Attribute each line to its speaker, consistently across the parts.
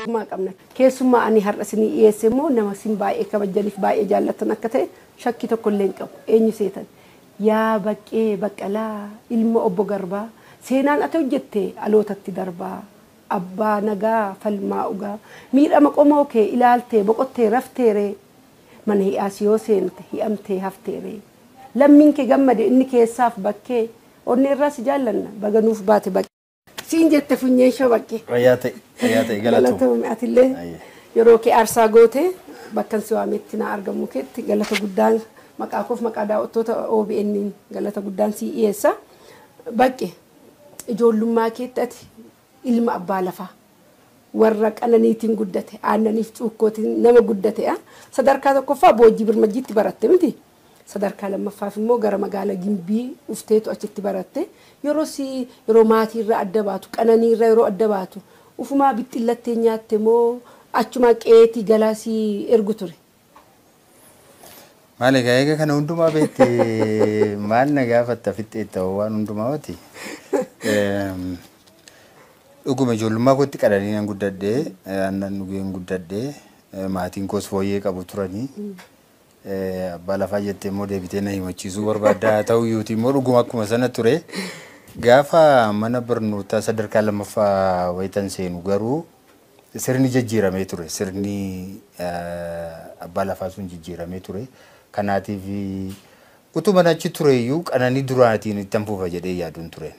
Speaker 1: Qabna. Keessumaa ani har'a isinii dhiyeesse immoo nama isin baay'ee kabajaniif baay'ee jaallattan akka ta'e shakkii tokko illee hin qabu. Eenyu seetan? Yaa Baqqee Baqqalaa, ilma obbo Garbaa, seenaan ati hojjette alootatti darbaa. Abbaa nagaa, falmaa ugaa, miidhama qomoo kee ilaaltee boqottee rafteeree, mana hi'aas yoo seente hi'amtee hafteeree. Lammiin kee gammade inni keessaaf bakkee, onnee irraa si jaallanna, baga nuuf baate baqqee. Siin jette funyeen shoo, Baqqee.
Speaker 2: Fayyaa ta'e, fayyaa ta'e, galatoom.
Speaker 1: Galatoomi. Atillee yeroo kee aarsaa goote bakka si waametti na argamuu keetti galata guddaan maqaa koof maqaa daawwattoota OBN galata guddaan sii dhiyeessa. Baqqe, ijoollummaa keetti ati ilma abbaa lafaa warra qananiitiin guddate, aannaniif cuukkootiin nama guddate. Sadarkaa tokkoffaa Boojjii Birmajjiitti baratte miti. Sadarkaa lammaffaaf immoo gara magaalaa Gimbii dhufteetu achitti baratte. Yeroo si yeroo maatiirraa adda baatu, qananiirraa yeroo adda baatu, ufumaa bixxillattee nyaatte moo achumaa qeetii galaa si ergu ture?
Speaker 2: Maal egaa, eega kana hundumaa beekte maal na gaafatta? Fixxeetta waan hundumaa wati. Dhuguma ijoollummaa kootti qananii nan guddadhee, aannan dhugeen guddadhee, maatiin koos fooyyee qabu turanii. Abbaa lafaa jettee immoo deebitee na himachiisuu barbaadda, haa ta'u iyyuuti immoo dhuguma akkuma sana ture. Gaafa mana barnootaa sadarkaa lammaffaa wayitan seenu garuu sirni jijjiiramee ture. Sirni abbaa lafaa sun jijjiiramee ture. Kanaatiif utuma achi ture iyyuu qananii duraatiin ittan fufa jedhee yaaduun tureen.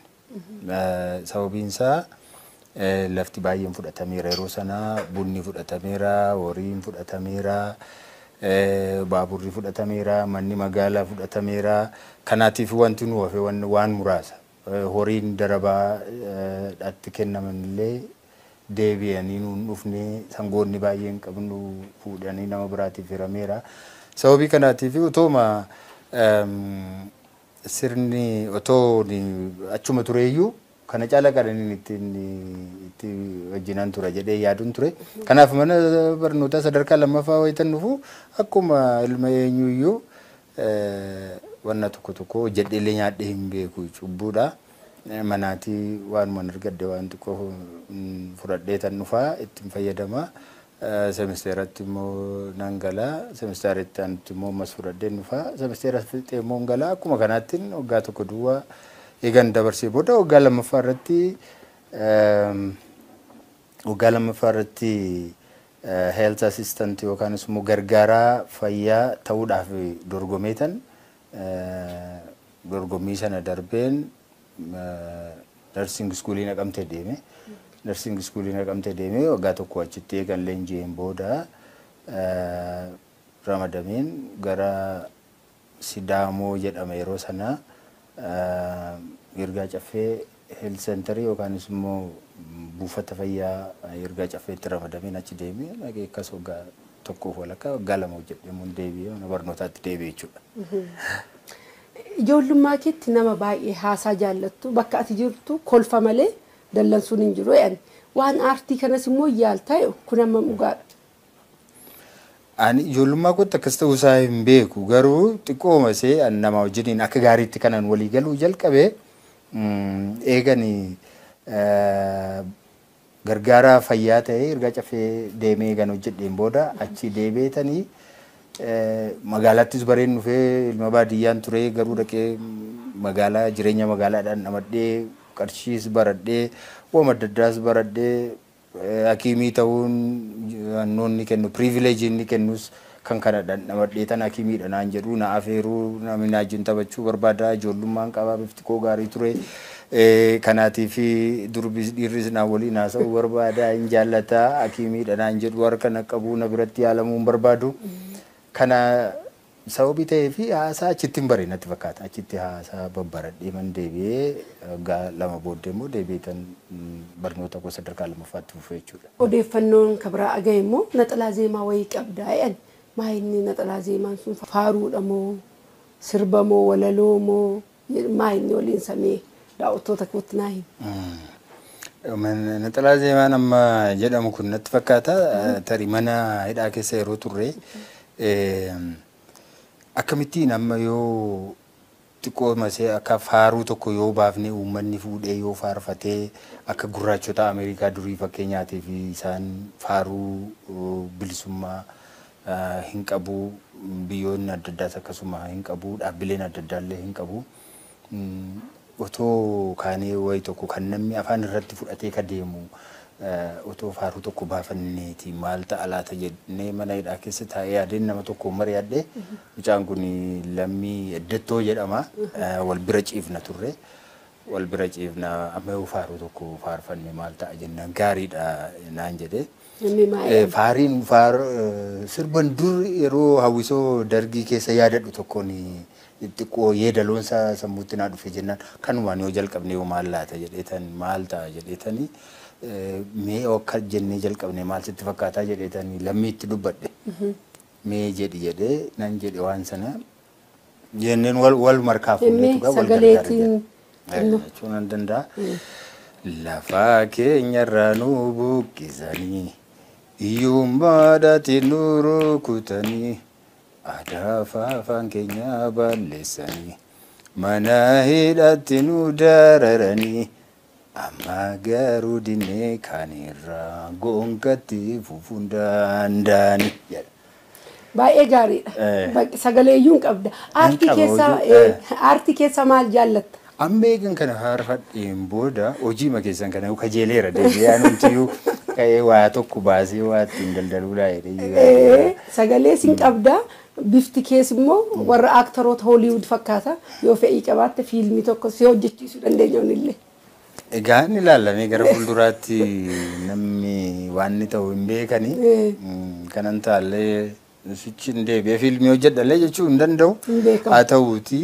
Speaker 2: Sababiin isaa lafti baay'een fudhatameera yeroo sana, bunni fudhatameera, horiin fudhatameera, baaburri fudhatameera, manni magaalaa fudhatameera. Kanaatiif wanti nu hafe waan muraasa. Horiin darabaa dhatti kennaman illee deebi'anii nuun dhufne, sangoonni baay'een qabnu fuudhanii nama biraatiif hirameera. Sababii kanaatiif otooma sirni otoo achuma tureeyyuu kana caala qananiin ittiin itti wajjinan tura jedhee yaaduun ture. Kanaaf mana barnootaa sadarkaa lammaffaa wayitan dhufu akkuma ilma eenyuyyuu wanna tokko tokko hojjedhee illee nyaadhee hin beeku, cubbuudha. Manaatii waanuma argadde waan xiqqoo fudhadhee tan dhufaa ittiin fayyadama. Semisteeratti immoo nan gala. Semisteeratti aanutti immoo ammas fudhadhee dhufaa. Semisteera fixee immoo hin gala. Akkuma kanaatti waggaa tokko duwwaa eegan dabarsee booda waggaa lammaffaa irratti health assistant yookaan immoo gargaaraa fayyaa ta'uudhaaf dorgomeetan dorgommii sana darbeen nursing schoolii Naqamtee deeme. Nursing schoolii Naqamtee deemee waggaa tokko achitti eegan leenji'een booda ramadameen gara Sidaamoo jedhama yeroo sana, Yirgaa Caffee Health Center yookaanis immoo buufata fayyaa Yirgaa Caffeetti ramadameen achi deemee dhaqee akkas waggaa tokkoof walakkaa, waggaa 2 hojjedhee immoo deebi'ee mana barnootaatti deebi'e jechuudha.
Speaker 1: Ijoollummaa keetti nama baay'ee haasaa jaallattu, bakka ati jirtu kolfa malee dallansuun hin jiru jedhan. Waan aartii kanas immoo yaaltaa, kun hammam dhugaadha?
Speaker 2: Ani ijoollummaa kootti akkas ta'uu isaa hin beeku, garuu xiqqooma isee nama wajjiniin akka gaariitti kanan walii galuu jalqabe eegani gargaaraa fayyaa ta'ee Yirgaa Caffee deemee eegan hojjedheen booda achi deebi'eetanii magaalaattis bareen dhufee. Ilma baadiyyaan ture, garuu dhaqee magaalaa, jireenya magaalaadhaan namadhee, qarshiis baradhee, waan adda addaas baradhee, hakiimii ta'uun annoonni kennu, privileejii inni kennus kan kana dhandhamadhee tan hakiimiidha naan jedhu, na afeeruu, namni na wajjin taphachuu barbaada. Ijoollummaan qabaa, bifti koo gaarii ture. Kanaatiif durbis dhiirris na waliin haasa'uu barbaada, hin jaallata, hakiimiidha naan jedhu, harka na qabu, na biratti yaalamuu hin barbaadu. Kana sababii ta'ee fi haasaa achitti hin bare natti fakkaata. Achitti haasaa babbaradhee man deebi'ee waggaa 2 booddee immoo deebi'ee tan barnoota koo sadarkaa lammaffaatti fufee jechuudha.
Speaker 1: Odeeffannoon kabiraa agaye immoo naxalaa zeemaa wayii qabdaa jedhan. Maa inni naxalaa zeemaan sun faaruudha moo sirba moo walaloo moo maa inni waliin samee daawwattoota kootti naa himi?
Speaker 2: Naxalaa zeemaan amma jedhamu kun natti fakkaata tarii mana hidhaa keessa yeroo turre akkamittiin amma yoo Xiqqoo masee akka faaruu tokko yoo baafne uummanni fuudhee yoo faarfatee akka gurraachota Ameerikaa durii fakkeenyaatii fi isaan faaruu bilisummaa hin qabu, biyyoonni adda addaas akkasuma hin qabu, dhaabbileen adda addaallee hin qabu. Otoo kaanee wayi tokko kan namni afaan irratti fudhatee ka deemu otoo faaruu tokko baafanneeti maal ta'a laata jennee mana hidhaa keessa taa'ee yaadeen nama tokko mari'adhe. Mucaan kun Lammii Eddettoo jedhama. Wal bira ciifna turre. Wal bira ciifna, amma yoo faaruu tokko faarfanne maal ta'a jennaan gaariidha naan jedhe. Faariin sirban dur yeroo hawwisoo dargii keessa yaadadhu tokkoon xiqqoo yeedaloonsa sammuutti naa dhufe jennaan kanumaan yoo jalqabne yoo maal laata jedheetan, maal ta'a jedheetanii, mee akka jennee jalqabne maal sitti fakkaataa jedheetanii Lammiitti dubbadhe. Mee jedhi jedhee nan jedhe, waan sana jenneen wal markaa
Speaker 1: fuudheetu wal sagaleetiin
Speaker 2: jechuun nan danda'a. Lafa keenyarraa nu buqqisanii, hiyyummaadhaatiin nu rukutanii, aadaa fi afaan keenya balleessanii, mana hidhaatti nu dararanii, amma garuu dinnee kaanirraa gonkatti fufuun danda'ani jedha.
Speaker 1: Baay'ee gaariidha. Sagalee iyyuu hin qabda. Aartii keessaa maal jaallatta?
Speaker 2: Amma eegan kana faarfadheen booda hojii keessan kana kajeeleera, deebi'ee anumtiyyuu ka'ee waa tokko baasee waa ittiin daldaluu laa jedhee.
Speaker 1: Sagalee sin qabda. Bifti kees immoo warra aaktaroota Hooliwud fakkaata. Yoo fe'ii qabaatte fiilmii tokko si hojjechiisuu dandeenya illee.
Speaker 2: Egaa inni ilaallamee gara fuulduraatti namni waan inni ta'u hin beekani. Kanan taallee sichi deebi'ee fiilmii hojjedhallee jechuu hin danda'u. Haa ta'uuti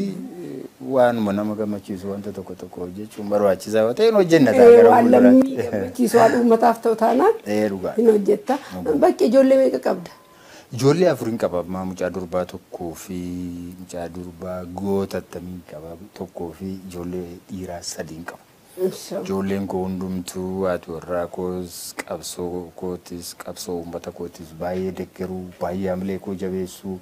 Speaker 2: waanuma nama gammachiisu wanta tokko tokko hojjechuun barbaachisaa yoo ta'e hojjenna ta'a
Speaker 1: gara fuulduraatti. Waan lammii gammachiisu, waan uummataaf ta'u taanaan hin hojjetta. Bakki ijoollee meeqa qabda?
Speaker 2: Ijoollee afurin qaba. Ammaa mucaa durbaa tokkoo fi mucaa durbaa gootattamii qaba tokkoo fi ijoollee dhiiraa sadiin qaba. Ijoolleen koo hundumtuu, haati warraa koos, qabsoo kootis, qabsoo uummata kootis baay'ee deggeruu, baay'ee hamilee koo jabeessuu,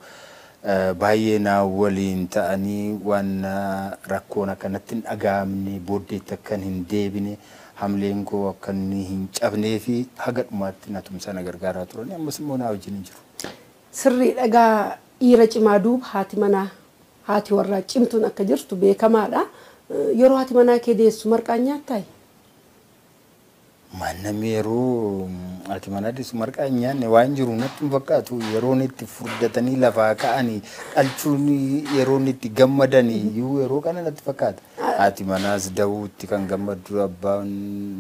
Speaker 2: baay'ee naa waliin ta'anii waan rakkoon akkanatti hin dhaga'amne, booddeetti akka hin deebine, hamileen koo akka inni hin cabnee fi haga dhumaatti na tumsa, na gargaaraa turani, ammas immoo naa wajjin hin jiru.
Speaker 1: Sirrii dhagaa, dhiira cimaa duuba haati manaa, haati warraa cimtuun akka jirtu beekamaadha. Yeroo haati manaa kee deessu marqaan nyaattaayi?
Speaker 2: Namni yeroo haati manaa deessu marqaa hin nyaanne waan jiru natti hin fakkaatu. Yeroon itti furdatanii lafaa ka'anii dhalchuun, yeroon itti gammadanii iyyuu yeroo kana natti fakkaata. Haati manaas da'uutti kan gammaddu, abbaan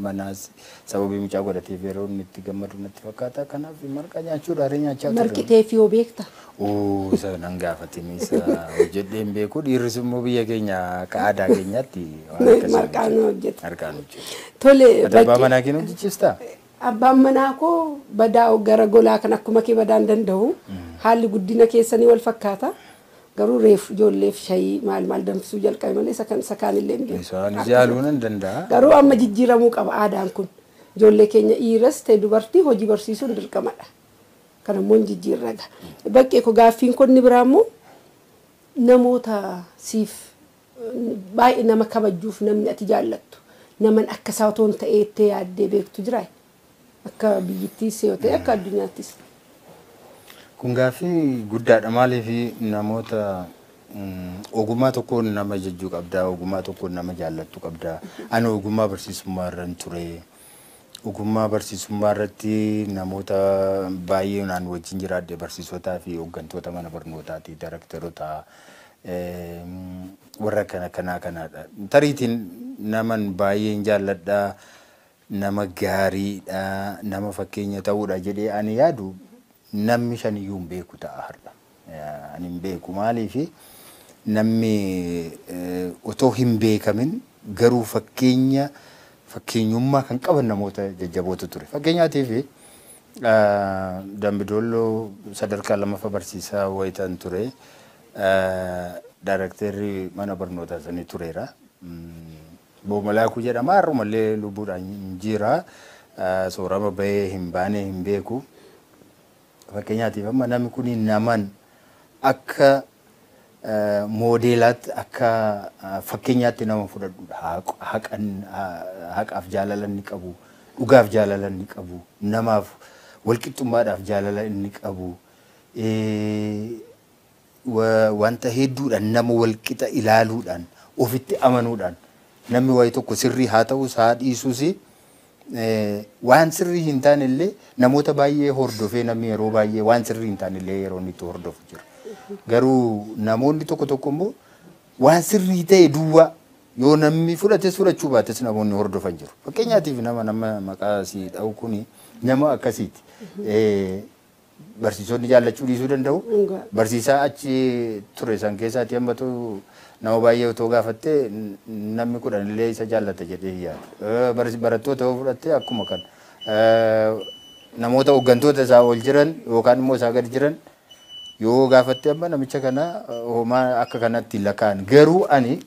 Speaker 2: manaas sababii mucaa godhateef yeroo inni itti gammadu natti fakkaata. Kanaaf marqaa nyaachuudha haree nyaachaa
Speaker 1: turre. Marqiteef yoo beekta?
Speaker 2: Oo, isa nan gaafatini, isa hojjedhee hin beeku. Dhiirris immoo biyya keenya akka aadaa keenyaatti
Speaker 1: waan akkasii marqaan hojjeta.
Speaker 2: Marqaan hojjetu.
Speaker 1: Tole.
Speaker 2: Abbaa manaa kee hojjechiistaa?
Speaker 1: Abbaan manaa koo badaa gara golaa kan akkuma kee badaan danda'u. Haalli guddina keessanii wal fakkaata. Garuu reefu ijoolleef shayii maal maal danfisuu jalqabe malee isa kan isa kaanillee hin beeku.
Speaker 2: Isaanis yaaluu nan danda'a.
Speaker 1: Garuu amma jijjiiramuu qaba aadaan kun. Ijoollee keenya dhiiras ta'e dubartii hojii barsiisuun dirqamadha. Kan ammoo hin jijjiirraga. Baqqee koo, gaaffiin kun inni biraa immoo namoota siif baay'ee nama kabajuuf, namni ati jaallattu, naman akka isaa otoo hin ta'ee itti yaaddee beektu jira? Akka biyyittiis yoo ta'e, akka addunyaattis.
Speaker 2: Kun gaaffii guddaadha. Maaliif, namoota ogummaa tokkoon nama jajjuu qabdaa, ogummaa tokkoon nama jaallattu qabdaa. Ani ogummaa barsiisummaa irran ture. Ogummaa barsiisummaa irratti namoota baay'ee naan wajjin jiraadhe, barsiisotaa fi hooggantoota mana barnootaati, daraktaroota, warra kana kanaa kanaadha. Tariitiin naman baay'een jaalladha, nama gaariidha, nama fakkeenya ta'uudha jedhee ani yaadu namni shaniyyuu hin beeku ta'a har'a. Ani hin beeku, maaliifi namni otoo hin beekamin garuu fakkeenya fakkeenyummaa kan qaban namoota jajjabootu ture. Fakkeenyaatiif Dambidolloo sadarkaa lammaffaa barsiisaa wayitan ture. Daarakteerri mana barnootaa sanii tureera. Boomalaakuu jedhama, har'umallee lubbuudhaan hin jira. Soorama bahee hin baane hin beeku. Fakkeenyaatiif amma namni kun naman akka Moodeelaatti akka fakkeenyaatti nama fudhadhudha. Haqaaf jaalala inni qabu, dhugaaf jaalala inni qabu, namaaf walqixxummaadhaaf jaalala inni qabu, wanta hedduudhaan nama walqixa ilaaluudhaan, ofitti amanuudhaan, namni wayi tokko sirrii haa ta'us haa dhiisus, waan sirrii hin taane illee namoota baay'ee hordofee, namni yeroo baay'ee waan sirrii hin taane illee yeroo inni itti hordofu jira. Garuu namoonni tokko tokko immoo waan sirrii ta'e duwwaa yoo namni fudhates fudhachuu baates namoonni hordofan jiru. Fakkeenyaatiif nama maqaa sii dha'u kuni nama akkasiiti. Barsiisonni jaallachuu dhiisuu danda'u. Barsiisaa achi ture san keessaati hammatu nama baay'ee otoo gaafattee namni 10 illee isa jaallata jedhee hin yaadu. Barattoota yoo fudhatte akkuma kana. Namoota hooggantoota isaa ol jiran yookaan immoo isaa gadi jiran yoo gaafatte amma namicha kana homaa akka kanatti hin lakkaa'an. Garuu ani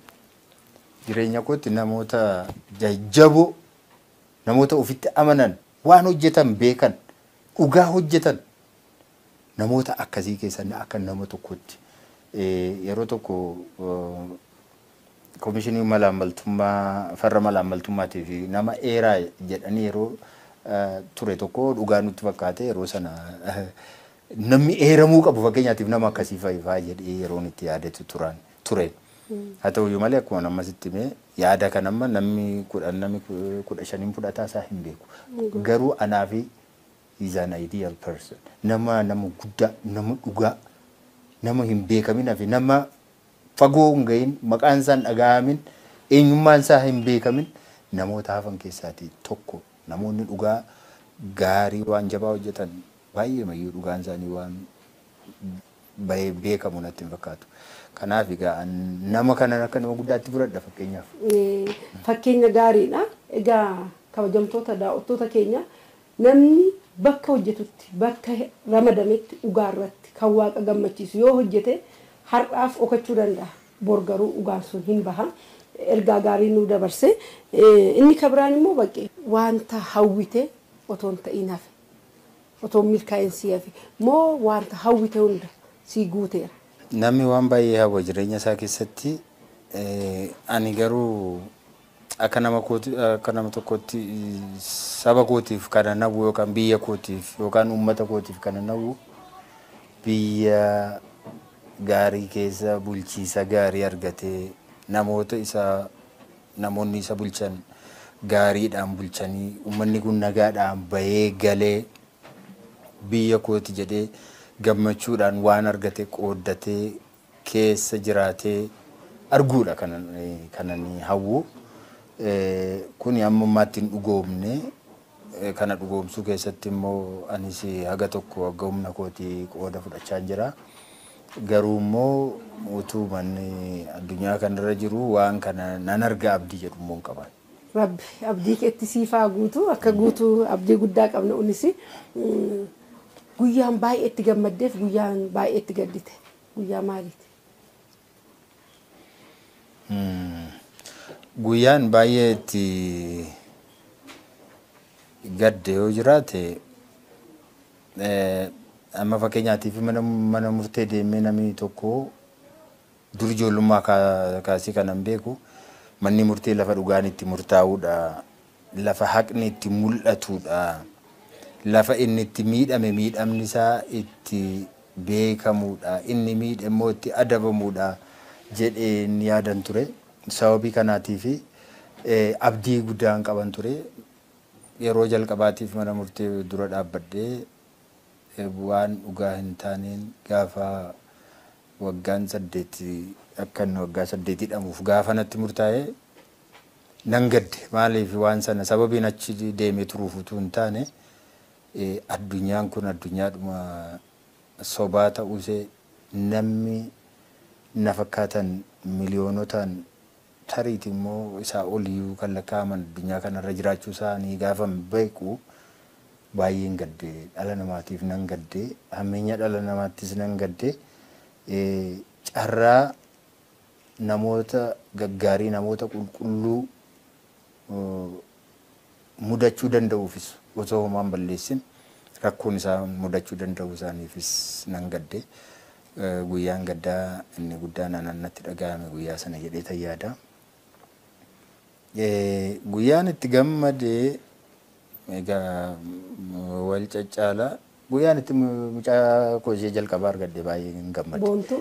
Speaker 2: jireenya kootti namoota jajjaboo, namoota ofitti amanan, waan hojjetan beekan, dhugaa hojjetan, namoota akkasii keessaa akka nama tokkotti yeroo tokko komishinii malaammaltummaa, farra malaammaltummaatii fi nama eeraa jedhanii yeroo ture tokko dhugaa nutti fakkaate. Yeroo sana namni eeramuu qabu fakkeenyaatiif nama akkasii fa'aa jedhee yeroon itti yaadatu turan ture. Haa ta'uyyuu malee, akkuma nama sitti himee, yaada kan amma namni 10, namni 15n fudhataa isaa hin beeku. Garuu anaafi is an ideal person. Nama guddaa, nama dhugaa, nama hin beekamin hafe, nama fagoo hin gahin, maqaan isaa hin dhaga'amin, eenyummaan isaa hin beekamin, namoota hafan keessaatii tokko. Namoonni dhugaa gaarii waan jabaa hojjetan baay'ee mayyuu dhugaan isaanii waan bahee beekamu natti hin fakkaatu. Kanaaf egaa nama kana akka nama guddaatti fudhadha fakkeenyaaf.
Speaker 1: Fakkeenya gaariidha. Egaa kabajamtoota daawwattoota keenya, namni bakka hojjetutti, bakka ramadametti dhugaa irratti kan Waaqa gammachiisu yoo hojjete har'aaf dhokachuu danda'a. Bor garuu dhugaan sun hin baha. Ergaa gaarii nuu dabarse. Inni kabiraan immoo, Baqqee, wanta hawwite otoo hin ta'in hafe, otoo milkaa'in sii hafe moo wanta hawwite hunda sii guuteera?
Speaker 2: Namni waan baay'ee hawwa jireenya isaa keessatti. Ani garuu akka nama kooti, akka nama tokkotti saba kootiif kana nawwu yookaan biyya kootiif yookaan uummata kootiif kana nawwu, biyya gaarii keessa bulchiisa gaarii argatee, namoota isa namoonni isa bulchan gaariidhaan bulchanii, uummanni kun nagaadhaan bahee galee, biyya kooti jedhee gammachuudhaan waan argate qooddatee keessa jiraatee arguudha kanan hawwu. Kuni amma ammaatti hin dhugoomne. Kana dhugoomsuu keessatti immoo anis haga tokko haga humna kootii qooda fudhachaa jira. Garuu immoo utuu manni addunyaa kanarra jiru waan kana nan arga abdii jedhu immoo hin qaban.
Speaker 1: Rabbi abdii keetti siifaa guutuu, akka guutuu abdii guddaa qabna unis. Guyyaan baay'ee itti gammaddeef guyyaan baay'ee itti gaddite guyyaa maaliiti?
Speaker 2: Guyyaan baay'ee itti gadde yoo jiraate, amma fakkeenyaatiif mana murtee deemee namni tokko, dur ijoollummaa kaasee kanan beeku, manni murtee lafa dhugaan itti murtaa'uudha, lafa haqni itti mul'atuudha, lafa inni itti miidhame miidhamni isaa itti beekamuudha, inni miidhe immoo itti adabamuudha jedheen yaadan ture. Sababii kanaatiif abdii guddaan qaban ture. Yeroo jalqabaatiif mana murtee dura dhaabbadhee waan dhugaa hin taaneen gaafa waggaan 8, akka inni waggaa 8 hidhamuuf gaafa natti murtaa'e nan gadde. Maaliif? Waan sana sababiin achi deemee turuuf utuu hin taane, addunyaan kun addunyaadhuma sobaa ta'uusee, namni na fakkaatan miliyoonotaan, tariiti immoo isaa oliyyuu kan lakkaa'aman addunyaa kanarra jiraachuu isaanii gaafan beeku baay'een gadde. Dhala namaatiif nan gadde, hammeenya dhala namaattis nan gadde. Carraa namoota gaggaarii, namoota qulqulluu mudachuu danda'uufis, osoo homaan balleessin rakkoon isaa mudachuu danda'u isaaniifis nan gadde. Guyyaan gaddaa inni guddaan natti dhaga'ame guyyaa sana jedhee tayyaada. Guyyaan itti gammadee egaa wal caccaala. Guyyaan itti mucaa koo ishee jalqabaa argadhe baay'ee hin gammade.
Speaker 1: Boontuu.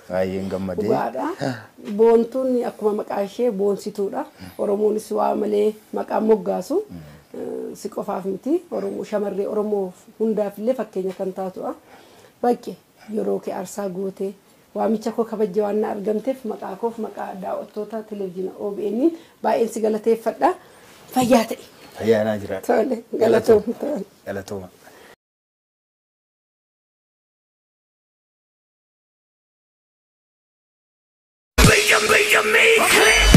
Speaker 2: Baay'ee hin gammade.
Speaker 1: Dhugaadha. Boontuun akkuma maqaa ishee boonsituudha. Oromoonis waa malee maqaan moggaasu. Si qofaaf miti. Oromoo shamarree Oromoo hundaaf illee fakkeenya kan taatudha. Baqqee yeroo kee aarsaa gootee waamicha koo kabajje waan na argamteef maqaa koof maqaa daawwattoota televezyiina OBN baay'een si galateeffadha. Fayyaa ta'e.
Speaker 2: Fayyaa naa jiraadha.
Speaker 1: Tole galatooma.
Speaker 2: Galatooma.
Speaker 3: Me, click.